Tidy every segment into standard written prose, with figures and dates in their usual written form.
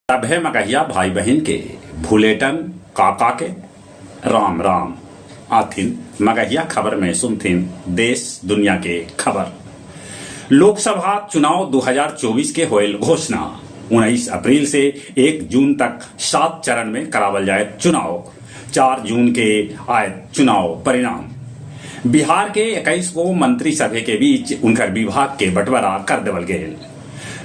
सभे मगहिया भाई बहिन के भुलेटन काका के राम राम। आथिन मगहिया खबर में सुनथिन देश दुनिया के खबर। लोकसभा चुनाव 2024 के होयल घोषणा। 19 अप्रैल से 1 जून तक 7 चरण में करावल जायत चुनाव। 4 जून के आयत चुनाव परिणाम। बिहार के 21 गो मंत्री सभे के बीच उनकर विभाग के बंटवारा कर देवल गेल।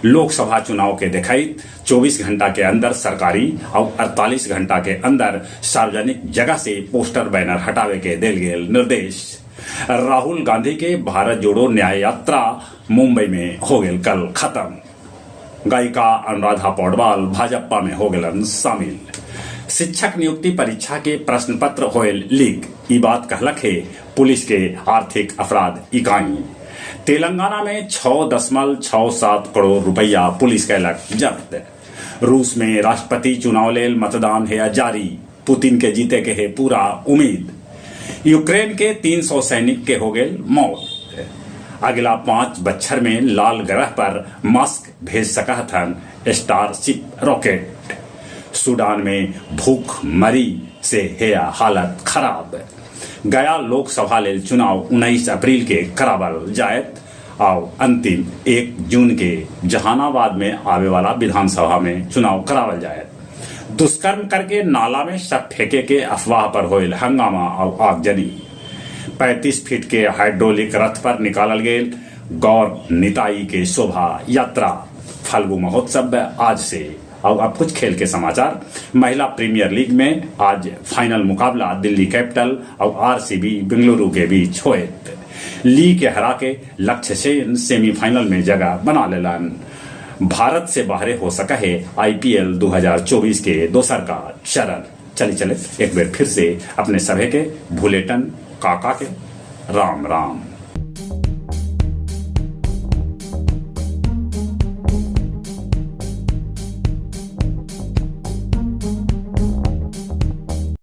लोकसभा चुनाव के देखइत 24 घंटा के अंदर सरकारी आउ 48 घंटा के अंदर सार्वजनिक जगह से पोस्टर बैनर हटावे के देल गेल निर्देश। राहुल गांधी के भारत जोड़ो न्याय यात्रा मुंबई में हो गेल कल खत्म। गायिका अनुराधा पौडवाल भाजपा में हो गेलन शामिल। शिक्षक नियुक्ति परीक्षा के प्रश्न पत्र होयल लीक, ई बात कहलक हे पुलिस के आर्थिक अपराध इकाई। तेलंगाना में 6.67 करोड़ रुपया पुलिस कैलक जब्त। रूस में राष्ट्रपति चुनाव लेल मतदान है जारी, पुतिन के जीते के है पूरा उम्मीद। यूक्रेन के 300 सैनिक के हो गेल मौत। अगला 5 बच्छर में लाल ग्रह पर मस्क भेज सकत हन स्टारशिप रॉकेट। सूडान में भूखमरी से हेया हालत खराब। गया लोकसभा लेल चुनाव 19 अप्रैल के करावल जायत आउ अंतिम 1 जून के जहानाबाद में आवे वाला विधानसभा में चुनाव करावल जायत। दुष्कर्म करके नाला में शव फेंके के अफवाह पर होयल हंगामा आउ आगजनी। 35 फीट के हाइड्रोलिक रथ पर निकालल गेल गौर निताई के शोभा यात्रा। फल्गु महोत्सव आज से। और अब कुछ खेल के समाचार। महिला प्रीमियर लीग में आज फाइनल मुकाबला दिल्ली कैपिटल और आरसीबी बेंगलुरु के बीच होयत। ली के हरा के लक्ष्य सेन सेमीफाइनल में जगह बना लेलन। भारत से बाहरे हो सका है आईपीएल 2024 के दोसर का चरण। चले चले एक बार फिर से अपने सभे के भुलेटन काका के राम राम।